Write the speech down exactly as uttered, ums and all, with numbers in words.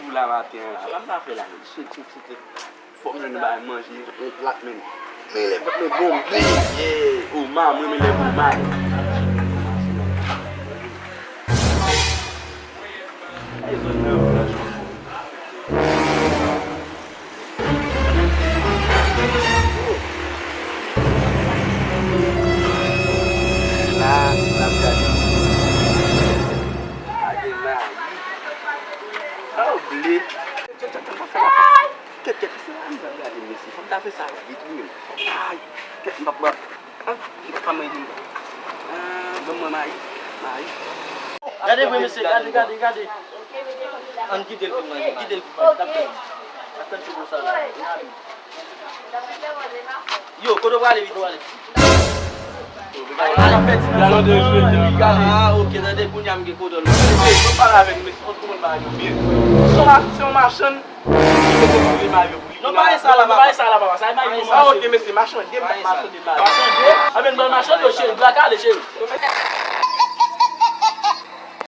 Pou la maten an la, sa m ta fè la menm? Shit, shit, shit, shit. Fò m jwenn bagay manje, yon plat menm. Men lè vant mwen bonbe. Yeah, o ma, mwen renmen lè pou mal. Gade zòn nan, franchman. La, n ap gade. Gade la. Oh, ble. Kèt, kèt, kèt, kèt, se la m pral gade, mesye. Fò m ta fè sa vit, wi, menm. Ay, kèt, m p ap pran. Ah, m p ap ka manje m. Ah, ban mwen mayi. Mayi. Gade vre, mesye, gade, gade, gade. Ann kite l fin manje, kite l fin manje. N ap tann, n ap tann ti bo sa la. Yo, kote w prale, Viti? Ay, la, n ap fè ti nan zòn nan, epi gade. Ah, ok, tande, kounye a m gen kodòl. Mesye, mwen pale avèk mesye, konn kòman bagay yo ye. Se yon ma-, se yon machann. Non, pa sa la, pa sa la, papa. Sa e mayi pou mwen. Ah, ok, mesye, machann de, machann de mayi. Machann de? Anben, ban machann yo, cheri, bra kale, cheri.